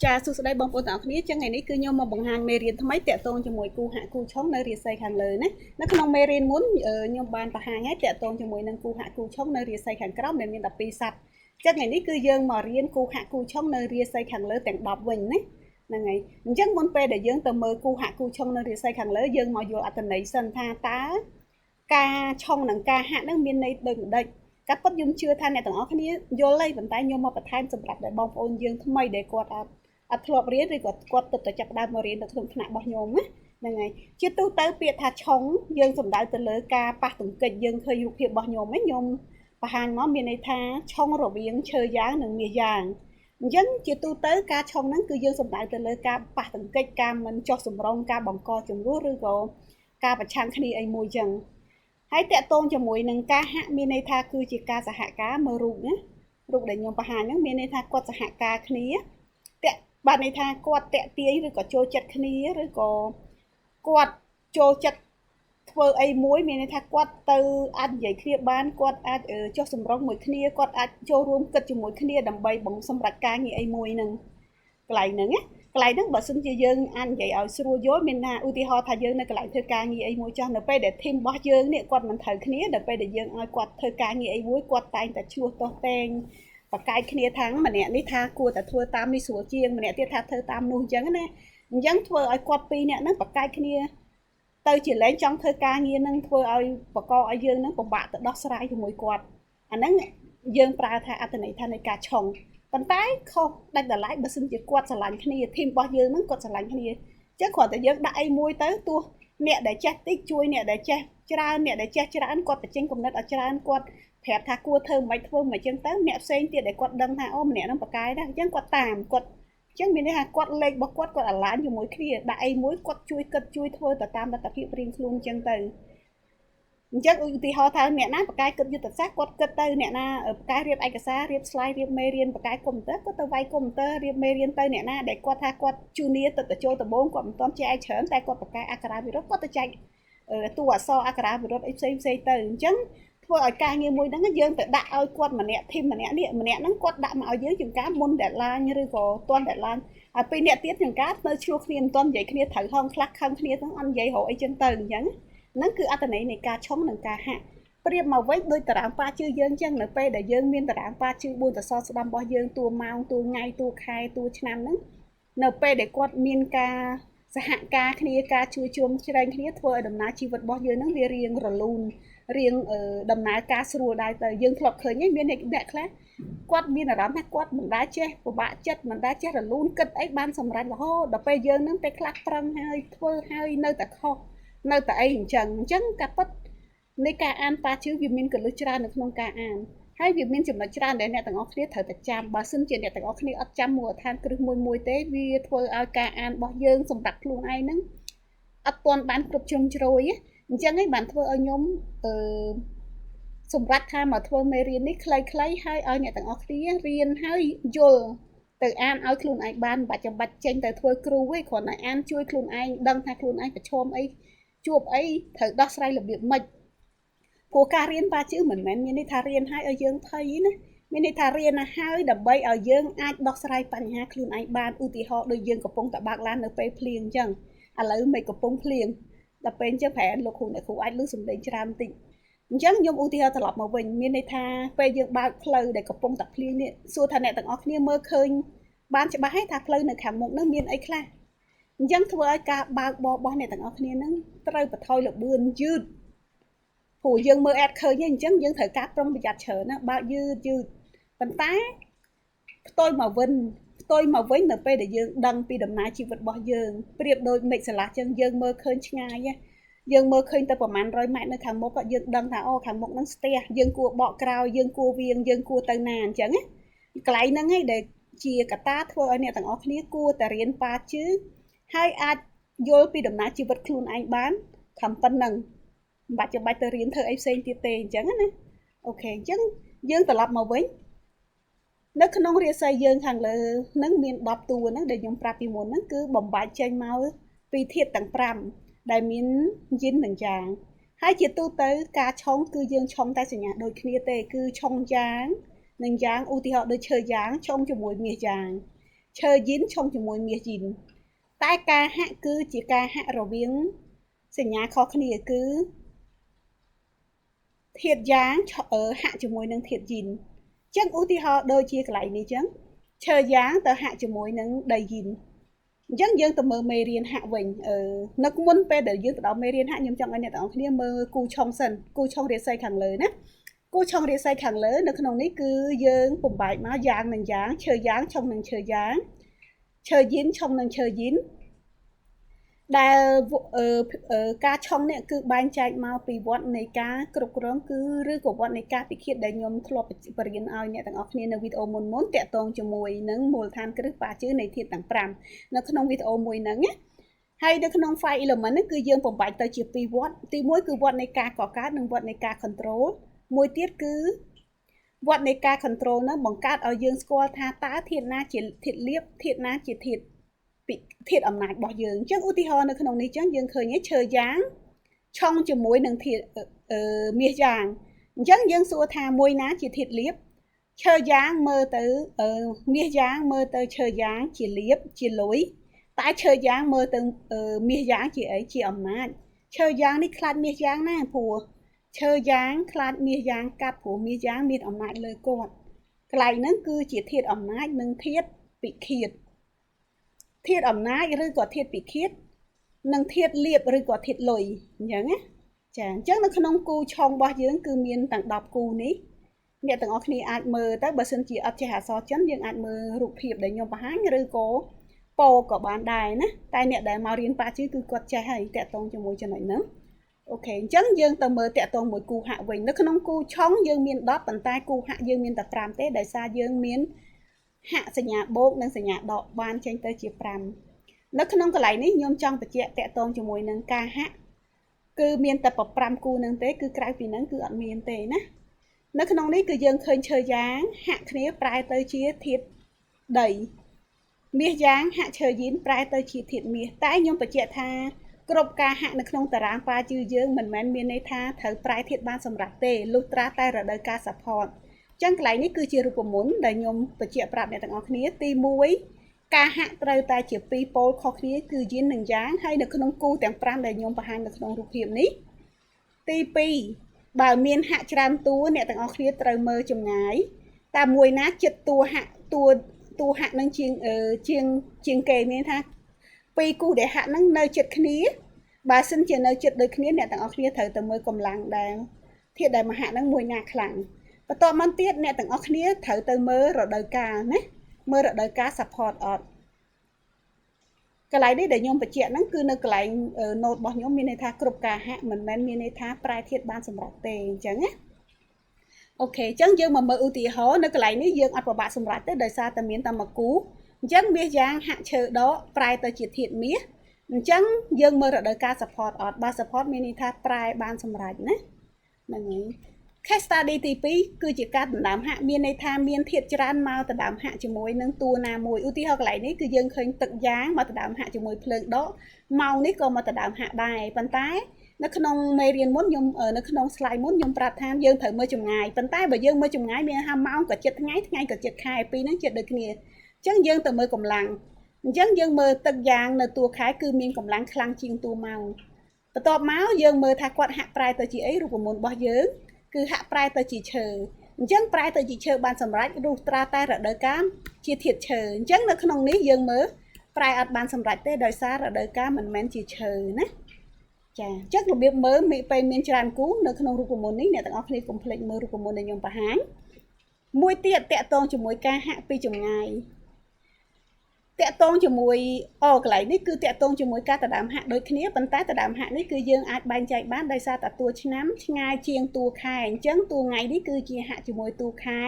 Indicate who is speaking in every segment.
Speaker 1: ចាសួស្តីបងប្អូនទាំងអស់គ្នាចឹងថ្ងៃនេះគឺខ្ញុំមកបង្ហាញមេរៀនថ្មីតាក់ទងជាមួយគូហាក់គូឆុងនៅរាសីខាងលើណានៅក្នុងមេរៀនមុនខ្ញុំបានបង្ហាញហើយតាក់ទងជាមួយនឹងគូហាក់គូឆុងនៅរាសីខាងក្រោមដែលមាន12សត្វចឹងថ្ងៃនេះគឺយើងមករៀនគូហាក់គូឆុងនៅរាសីខាងលើទាំង10វិញណាហ្នឹងហើយអញ្ចឹងមុនពេលដែលយើងទៅមើលគូហាក់គូឆុងនៅរាសីខាងលើយើងមកយល់អត្ថន័យសិនថាតើការឆុងនិងការហាក់នឹងមានន័យដូចម្ដេចការពិតខ្ញុំជឿថាអ្នកទាំងអស់គ្នាយល់ហើយប៉ុន្តែខ្ញុំមកបន្ថែមសម្រាប់ដែលបងប្អូនយើងថ្មីដែលគាត់អត់ធ្លាប់រៀនឬក៏គាត់ទើបតែចាប់ផ្ដើមមករៀននៅក្នុងថ្នាក់របស់ខ្ញុំណាហ្នឹងហើយជាទូទៅពាក្យថាឆុងយើងសំដៅទៅលើការប៉ះទង្គិចយើងឃើញរូបភាពរបស់ខ្ញុំហ្នឹងខ្ញុំបង្ហាញមកមានន័យថាឆុងរវាងឈើយ៉ាងនិងមាសយ៉ាងអញ្ចឹងជាទូទៅការឆុងហ្នឹងគឺយើងសំដៅទៅលើការប៉ះទង្គិចការមិនចុះសម្រុងការបង្កជម្លោះឬក៏ការប្រឆាំងគ្នាអីមួយចឹងហើយតកតងជាមួយនឹងការហាក់មានន័យថាគឺជាការសហការមើលរូបណារូបដែលខ្ញុំបង្ហាញហ្នឹងមានន័យថាគាត់សហការគ្នាតាក់បានន័យថាគាត់តាក់ទាញឬក៏ចូលចិត្តគ្នាឬក៏គាត់ចូលចិត្តធ្វើអីមួយមានន័យថាគាត់ទៅអាចនិយាយគ្នាបានគាត់អាចចុះសម្រុងមួយគ្នាគាត់អាចចូលរួមគិតជាមួយគ្នាដើម្បីបង្សម្រេចការងារអីមួយហ្នឹងកន្លែងហ្នឹងណាកន្លែងហ្នឹងបើសិនជាយើងអាចនិយាយឲ្យស្រួលយល់មានថាឧទាហរណ៍ថាយើងនៅកន្លែងធ្វើការងារអីមួយចោះនៅពេលដែល team របស់យើងនេះគាត់មិនត្រូវគ្នានៅពេលដែលយើងឲ្យគាត់ធ្វើការងារអីមួយគាត់តែងតែឈ្លោះទាស់ទែងបកកាយគ្នាថាម្នាក់នេះថាគួរតែធ្វើតាមនេះស្រួលជាងម្នាក់ទៀតថាធ្វើតាមនោះអញ្ចឹងណាអញ្ចឹងធ្វើឲ្យគាត់ពីរនាក់ហ្នឹងបកកាយគ្នាទៅជាលែងចង់ធ្វើការងារហ្នឹងធ្វើឲ្យបកកឲ្យយើងហ្នឹងពិបាកទៅដោះស្រាយជាមួយគាត់អាហ្នឹងយើងប្រើថាអត្ថន័យថានៃការឆុងប៉ុន្តែខុសដាច់ដライបើសិនជាគាត់ស្រឡាញ់គ្នាធីមរបស់យើងហ្នឹងគាត់ស្រឡាញ់គ្នាអញ្ចឹងគ្រាន់តែយើងដាក់អីមួយទៅទោះអ្នកដែលចេះតិចជួយអ្នកដែលចេះច្រើនអ្នកដែលចេះច្រើនគាត់បញ្ចេញគំនិតឲ្យច្រើនគាត់ប្រាប់ថាគួរធ្វើមិនធ្វើមិនអញ្ចឹងទៅអ្នកផ្សេងទៀតដែលគាត់ដឹងថាអូម្នាក់ហ្នឹងប៉កែដែរអញ្ចឹងគាត់តាមគាត់អញ្ចឹងមានន័យថាគាត់លេខរបស់គាត់គាត់អាឡានជាមួយគ្នាដាក់អីមួយគាត់ជួយគិតជួយធ្វើទៅតាមលទ្ធភាពរៀងខ្លួនអញ្ចឹងទៅអញ្ចឹងឧទាហរណ៍ថាអ្នកណាបកែគិតយុទ្ធសាស្ត្រគាត់គិតទៅអ្នកណាបកែរៀបឯកសាររៀប slide រៀបមេរៀនបកែកុំព្យូទ័រគាត់ទៅវាយកុំព្យូទ័ររៀបមេរៀនទៅអ្នកណាដែលគាត់ថាគាត់ junior ទៅចូលដំបូងគាត់មិនទាន់ចេះឯច្រើនតែគាត់បកែអក្ខរាវិរុទ្ធគាត់ទៅចែកតួអក្សរអក្ខរាវិរុទ្ធអីផ្សេងផ្សេងទៅអញ្ចឹងធ្វើឲ្យការងារមួយហ្នឹងយើងទៅដាក់ឲ្យគាត់ម្នាក់ធីមម្នាក់នេះម្នាក់ហ្នឹងគាត់ដាក់មកឲ្យយើងជាងការមុន deadline ឬក៏ទាន់ deadline ហើយពីរអ្នកទៀតជាងការនៅឆ្លោះគ្នាមិនទាន់និយាយគ្នាត្រូវហងខ្លះខឹងគ្នាហ្នឹងអត់និយាយរកអីចឹងទៅអញ្ចឹងហ្នឹងគឺអត្ថន័យនៃការឆុងនិងការហាក់ប្រៀបមកវិញដូចតារាងប៉ាជឿយើងចឹងនៅពេលដែលយើងមានតារាងប៉ាជឿ4សសរស្ដំរបស់យើងតួម៉ោងតួថ្ងៃតួខែតួឆ្នាំហ្នឹងនៅពេលដែលគាត់មានការសហការគ្នាការជួយជុំជ្រែងគ្នាធ្វើឲ្យដំណើរជីវិតរបស់យើងហ្នឹងវារៀងរលូនរៀងដំណើរការស្រួលដែរទៅយើងធ្លាប់ឃើញមានអ្នកខ្លះគាត់មានអារម្មណ៍ថាគាត់មិនដែលចេះពិបាកចិត្តមិនដែលចេះរលូនគិតអីបានសម្រេចរហូតដល់ពេលយើងហ្នឹងពេលខ្លះប្រឹងហើយធ្វើហើយនៅតែខុសនៅតែអីអញ្ចឹងអញ្ចឹងការពិតនៃការអានប៉ាជឿវាមានកលឹះច្រើននៅក្នុងការអានហើយវាមានចំណុចច្រើនដែលអ្នកទាំងអស់គ្នាត្រូវតែចាំបើសិនជាអ្នកទាំងអស់គ្នាអត់ចាំមូលដ្ឋានគ្រឹះមួយមួយទេវាធ្វើឲ្យការអានរបស់យើងសម្រាប់ខ្លួនឯងហ្នឹងអត់ទាន់បានគ្រប់ជ្រុងជ្រោយអញ្ចឹងឯងបានធ្វើឲ្យខ្ញុំអឺសម្រាប់ថាមកធ្វើមេរៀននេះខ្លីៗហើយឲ្យអ្នកទាំងអស់គ្នារៀនហើយយល់ទៅអានឲ្យខ្លួនឯងបានមិនបាច់ចាំបាច់ចេញទៅធ្វើគ្រូទេគ្រាន់តែអានជួយខ្លួនឯងដឹងថាខ្លួនឯងប្រឈមអីជួបអីត្រូវដោះស្រាយរបៀបម៉េចព្រោះការរៀនបាជឺមិនមែនមានន័យថារៀនហើយឲ្យយើងភ័យណាមានន័យថារៀនហើយដើម្បីឲ្យយើងអាចដោះស្រាយបញ្ហាខ្លួនឯងបានឧទាហរណ៍ដូចយើងកំពុងតែបើកឡាននៅពេលភ្លៀងអញ្ចឹងឥឡូវមិនកំពុងភ្លៀងដល់ពេលអញ្ចឹងប្រហែលលោកគ្រូអ្នកគ្រូអាចលឺសំឡេងច្រើនបន្តិចអញ្ចឹងខ្ញុំឧទាហរណ៍ត្រឡប់មកវិញមានន័យថាពេលយើងបើកផ្លូវដែលកំពុងតែភ្លៀងនេះសួរថាអ្នកទាំងអស់គ្នាមើលឃើញបានច្បាស់ហើយថាផ្លូវនៅខាងមុខនឹងមានអីខ្លះអញ្ចឹងធ្វើឲ្យការបើកបររបស់អ្នកទាំងអស់គ្នានឹងត្រូវបន្ថយល្បឿនយឺតព្រោះយើងមើលអត់ឃើញទេអញ្ចឹងយើងត្រូវការប្រុងប្រយ័ត្នច្រើនណាបើកយឺតយឺតប៉ុន្តែផ្ទុយមកវិញផ្ទុយមកវិញនៅពេលដែលយើងដឹងពីដំណើរជីវិតរបស់យើងប្រៀបដូចមេឃស្រឡះចឹងយើងមើលឃើញឆ្ងាយយើងមើលឃើញទៅប្រហែល100ម៉ែត្រនៅខាងមុខយើងដឹងថាអូខាងមុខហ្នឹងស្ទះយើងគួរបកក្រោយយើងគួរវៀងយើងគួរទៅណាអញ្ចឹងណាកន្លែងហ្នឹងឯងដែលជាកត្តាធ្វើឲ្យអ្នកទាំងអស់គ្នាគួរតែរៀនប៉ាជឺហើយអាចយល់ពីដំណើរជីវិតខ្លួនឯងបានខំប៉ុណ្ណឹងមិនបាច់ចាំបាច់ទៅរៀនធ្វើអីផ្សេងទៀតទេអញ្ចឹងណាអូខេអញ្ចឹងយើងត្រឡប់មកវិញនៅក្នុងរាសីយើងខាងលើនឹងមាន10តួហ្នឹងដែលខ្ញុំប្រាប់ពីមុនហ្នឹងគឺបំបែកចេញមកពីធាតុទាំង5ដែលមានយិននិងយ៉ាងហើយជាទូទៅការឆុងគឺយើងឆុងតែសញ្ញាដូចគ្នាទេគឺឆុងយ៉ាង និងយ៉ាងឧទាហរណ៍ដូចឈើយ៉ាងឆុងជាមួយមាសយ៉ាង ឈើយីនឆុងជាមួយមាសយីនតែការហាក់គឺជាការហាក់រវាងសញ្ញាខុសគ្នាគឺធាតុយ៉ាងហាក់ជាមួយនឹងធាតុយីនអញ្ចឹងឧទាហរណ៍ដូចជាកន្លែងនេះអញ្ចឹងឈើយ៉ាងទៅហាក់ជាមួយនឹងដីយីនអញ្ចឹងយើងទៅមើលមេរៀនហាក់វិញនៅមុនពេលដែលយើងទៅដល់មេរៀនហាក់ខ្ញុំចង់ឲ្យអ្នកទាំងអស់គ្នាមើលគូឆុងសិនគូឆុងរាសីខាងលើណាគូឆុងរាសីខាងលើនៅក្នុងនេះគឺយើងបំបែកមកយ៉ាងនិងយ៉ាងឈើយ៉ាងឆុងនឹងឈើយ៉ាងឈើយីនឆុងនឹងឈើយីនដែលការឆុងនេះគឺបែងចែកមកពីវត្តនៃការគ្រប់គ្រងគឺឬក៏វត្តនៃការពិឃាតដែលខ្ញុំធ្លាប់បរៀនឲ្យអ្នកទាំងអស់គ្នានៅវីដេអូមុនមុនតាក់ទងជាមួយនឹងមូលដ្ឋានគ្រឹះបាជឺនៃធាតុទាំង5នៅក្នុងវីដេអូមួយហ្នឹងណាហើយនៅក្នុង file element ហ្នឹងគឺយើងបំបែកទៅជាពីរវត្តទី1គឺវត្តនៃការកកើតនិងវត្តនៃការ control មួយទៀតគឺវត្តនៃការ control ហ្នឹងបង្កើតឲ្យយើងស្គាល់ថាតើធាតុណាជាធាតុលៀបធាតុណាជាធាតុធាតុអំណាចរបស់យើងអញ្ចឹងឧទាហរណ៍នៅក្នុងនេះអញ្ចឹងយើងឃើញឈើយ៉ាងឆុងជាមួយនឹងធាតុមាសយ៉ាងអញ្ចឹងយើងសួរថាមួយណាជាធាតុលៀបឈើយ៉ាងមើលទៅមាសយ៉ាងមើលទៅឈើយ៉ាងជាលៀបជាលុយតែឈើយ៉ាងមើលទៅមាសយ៉ាងជាអីជាអំណាចឈើយ៉ាងនេះខ្លាចមាសយ៉ាងណាព្រោះឈើយ៉ាងខ្លាចមាសយ៉ាងកាត់ព្រោះមាសយ៉ាងមានអំណាចលើគាត់កន្លែងហ្នឹងគឺជាធាតុអំណាចនិងធាតុពិឃាតធាតុអំណាចឬក៏ធាតុពិឃាតនិងធាតុលៀបឬក៏ធាតុលុយអញ្ចឹងណាចាអញ្ចឹងនៅក្នុងគូឆុងរបស់យើងគឺមានទាំង10គូនេះអ្នកទាំងអស់គ្នាអាចមើលទៅបើសិនជាអត់ចេះអក្សរចិនយើងអាចមើលរូបភាពដែលខ្ញុំបង្ហាញឬក៏ពោក៏បានដែរណាតែអ្នកដែលមករៀនប៉ាជឺគឺគាត់ចេះហើយតាក់ទងជាមួយចំណុចហ្នឹងអូខេអញ្ចឹងយើងទៅមើលតាក់ទងមួយគូហាក់វិញនៅក្នុងគូឆុងយើងមាន10ប៉ុន្តែគូហាក់យើងមានតែ5ទេដោយសារយើងមានហាក់សញ្ញាបូកនិងសញ្ញាដកបានចេញទៅជា5នៅក្នុងកន្លែងនេះខ្ញុំចង់បញ្ជាក់តាក់ទងជាមួយនឹងការហាក់គឺមានតែ5គូនឹងទេគឺក្រៅពីហ្នឹងគឺអត់មានទេណានៅក្នុងនេះគឺយើងឃើញឈើយ៉ាងហាក់គ្នាប្រែទៅជាធាតុដីមាសយ៉ាងហាក់ឈើយីនប្រែទៅជាធាតុមាសតែខ្ញុំបញ្ជាក់ថាគ្រប់ការហាក់នៅក្នុងតារាងប៉ាជឺយើងមិនមែនមានន័យថាត្រូវប្រែធាតុបានសម្រាប់ទេលុះត្រាតែរដូវកាល support ចឹងកន្លែងនេះគឺជារូបមន្តដែលខ្ញុំបញ្ជាក់ប្រាប់អ្នកទាំងអស់គ្នាទី1ការហាក់ត្រូវតែជាពីរប៉ូលខុសគ្នាគឺយីននិងយ៉ាងហើយនៅក្នុងគូទាំង5ដែលខ្ញុំបង្ហាញនៅក្នុងរូបភាពនេះទី2បើមានហាក់ច្រើនតួអ្នកទាំងអស់គ្នាត្រូវមើលចម្ងាយតើមួយណាចិត្តតួហាក់តួហាក់នឹងជាងគេមានថាពីរគូដែលហាក់នឹងនៅចិត្តគ្នាបើសិនជានៅចិត្តដូចគ្នាអ្នកទាំងអស់គ្នាត្រូវតែមើលកម្លាំងដែលធាតុដែលមហាក់នឹងមួយណាខ្លាំងបន្ទាប់មកទៀតអ្នកទាំងអស់គ្នាត្រូវទៅមើលរដូវកាលណាមើលរដូវកាល support អត់កន្លែងនេះដែលខ្ញុំបញ្ជាក់ហ្នឹងគឺនៅកន្លែង note របស់ខ្ញុំមានន័យថាគ្រប់ការហាក់មិនមែនមានន័យថាប្រែធាតុបានសម្រាប់ទេអញ្ចឹងណាអូខេអញ្ចឹងយើងមកមើលឧទាហរណ៍នៅកន្លែងនេះយើងអត់ពិបាកសម្រាប់ទេដោយសារតែមានតែមួយគូអញ្ចឹងមាសយ៉ាងហាក់ឈើដកប្រែទៅជាធាតុមាសអញ្ចឹងយើងមើលរដូវកាល support អត់បើ support មានន័យថាប្រែបានសម្រាប់ណាហ្នឹងហើយ case study ទី2គឺជាការដណ្ដើមហាក់មានន័យថាមានធាតុច្រើនមកដណ្ដើមហាក់ជាមួយនឹងតួណាមួយឧទាហរណ៍កន្លែងនេះគឺយើងឃើញទឹកយ៉ាងមកដណ្ដើមហាក់ជាមួយភ្លើងដកម៉ោងនេះក៏មកដណ្ដើមហាក់ដែរប៉ុន្តែនៅក្នុងមេរៀនមុនខ្ញុំនៅក្នុង slide មុនខ្ញុំប្រាប់ថាយើងត្រូវមើលចម្ងាយប៉ុន្តែបើយើងមើលចម្ងាយមានថាម៉ោងក៏ចិត្តថ្ងៃថ្ងៃក៏ចិត្តខែពីរហ្នឹងចិត្តដូចគ្នាអញ្ចឹងយើងទៅមើលកម្លាំងអញ្ចឹងយើងមើលទឹកយ៉ាងនៅតួខែគឺមានកម្លាំងខ្លាំងជាងតួម៉ោងបន្ទាប់មកយើងមើលថាគាត់ហាក់ប្រែទៅជាអីរូបមន្តរបស់យើងគឺហាក់ប្រែទៅជាឈើអញ្ចឹងប្រែទៅជាឈើបានសម្រេចរុះត្រាតែរដូវកាលជាធាតុឈើអញ្ចឹងនៅក្នុងនេះយើងមើលប្រែអត់បានសម្រេចទេដោយសាររដូវកាលមិនមែនជាឈើណាចាអញ្ចឹងរបៀបមើលពេលមានច្រើនគូនៅក្នុងរូបមន្តនេះអ្នកទាំងអស់គ្នាកុំភ្លេចមើលរូបមន្តដែលខ្ញុំបង្ហាញមួយទៀតតាក់ទងជាមួយការហាក់ពីចម្ងាយតាក់ទងជាមួយកន្លែងនេះគឺតាក់ទងជាមួយការដណ្ដើមហាក់ដូចគ្នាប៉ុន្តែដណ្ដើមហាក់នេះគឺយើងអាចបែងចែកបានដោយសារតែតួឆ្នាំឆ្ងាយជាងតួខែអញ្ចឹងតួថ្ងៃនេះគឺជាហាក់ជាមួយតួខែ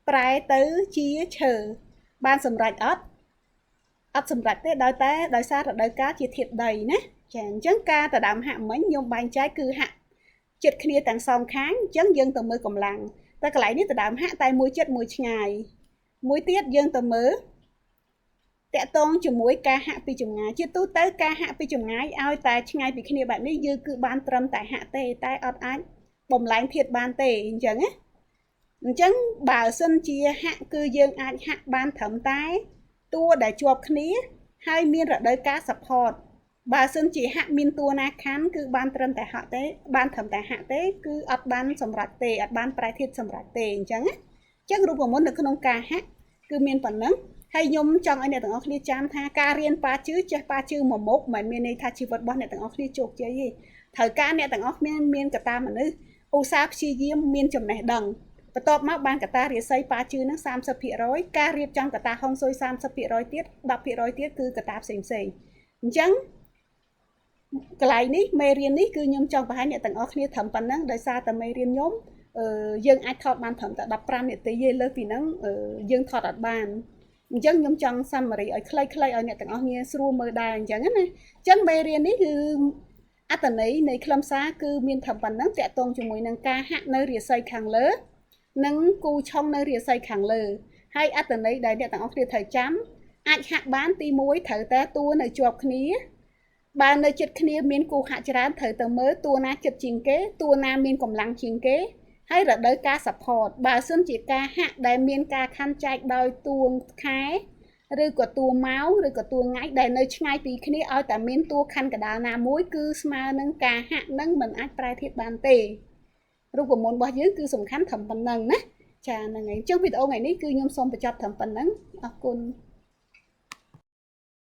Speaker 1: ប្រែទៅជាឈើបានសម្រេចអត់អត់សម្រេចទេដោយតែដោយសាររដូវកាលជាធាតុដីណាចាអញ្ចឹងការដណ្ដើមហាក់មិញខ្ញុំបែងចែកគឺហាក់ចិត្តគ្នាទាំងសងខាងអញ្ចឹងយើងទៅមើលកម្លាំងតែកន្លែងនេះដណ្ដើមហាក់តែមួយចិត្តមួយឆ្ងាយមួយទៀតយើងទៅមើលតាក់ទងជាមួយការហាក់ពីចម្ងាយជាទូទៅការហាក់ពីចម្ងាយឲ្យតែឆ្ងាយពីគ្នាបែបនេះយើងគឺបានត្រឹមតែហាក់ទេតែអត់អាចបំលែងធាតុបានទេអញ្ចឹងណាអញ្ចឹងបើសិនជាហាក់គឺយើងអាចហាក់បានត្រឹមតែ តួដែលជាប់គ្នាហើយមានរដូវកាល support បើសិនជាហាក់មានតួណាខាន់គឺបានត្រឹមតែហាក់ទេបានត្រឹមតែហាក់ទេគឺអត់បានសម្រាប់ទេអត់បានប្រែធាតុសម្រាប់ទេអញ្ចឹងណាអញ្ចឹងរូបមន្តនៅក្នុងការហាក់គឺមានប៉ុណ្ណឹងហើយខ្ញុំចង់ឲ្យអ្នកទាំងអស់គ្នាចាំថាការរៀនប៉ាជឺចេះប៉ាជឺមួយមុខមិនមានន័យថាជីវិតរបស់អ្នកទាំងអស់គ្នាជោគជ័យទេត្រូវការអ្នកទាំងអស់គ្នាមានកត្តាមនុស្សឧស្សាហ៍ព្យាយាមមានចំណេះដឹងបន្ទាប់មកបានកតារាសីប៉ាជឺនឹង30%ការរៀបចំកតាហុងស៊ុយ30%ទៀត10%ទៀតគឺកតាផ្សេងផ្សេងអញ្ចឹងកន្លែងនេះមេរៀននេះគឺខ្ញុំចង់បង្ហាញអ្នកទាំងអស់គ្នាត្រឹមប៉ុណ្ណឹងដោយសារតែមេរៀនខ្ញុំយើងអាចថតបានត្រឹមតែ15នាទីទេលើសពីហ្នឹងយើងថតអត់បានអញ្ចឹងខ្ញុំចង់ summary ឲ្យខ្លីៗឲ្យអ្នកទាំងអស់គ្នាស្រួលមើលដែរអញ្ចឹងណាអញ្ចឹងមេរៀននេះគឺអត្តន័យនៃខ្លឹមសារគឺមានត្រឹមប៉ុណ្ណឹងតាក់ទងជាមួយនឹងការហាក់នៅរាសីខាងលើនិងគូឆុងនៅរាសីខាងលើហើយអត្តន័យដែលអ្នកទាំងអស់គ្នាត្រូវចាំអាចហាក់បានទី1ត្រូវតែតួនៅជាប់គ្នាបើនៅចិត្តគ្នាមានគូហាក់ច្រើនត្រូវទៅមើលតួណាចិត្តជាងគេតួណាមានកម្លាំងជាងគេហើយរដូវការ support បើសិនជាការហាក់ដែលមានការខណ្ឌចែកដោយតួខែឬក៏តួម៉ោងឬក៏តួថ្ងៃដែលនៅឆ្ងាយពីគ្នាឲ្យតែមានតួខណ្ឌកដាលណាមួយគឺស្មើនឹងការហាក់នឹងមិនអាចប្រែធៀបបានទេរូបមន្តរបស់យើងគឺសំខាន់ត្រឹមប៉ុណ្្នឹងណាចាហ្នឹងហើយអញ្ចឹងវីដេអូថ្ងៃនេះគឺខ្ញុំសូមបញ្ចប់ត្រឹមប៉ុណ្្នឹងអរគុណ។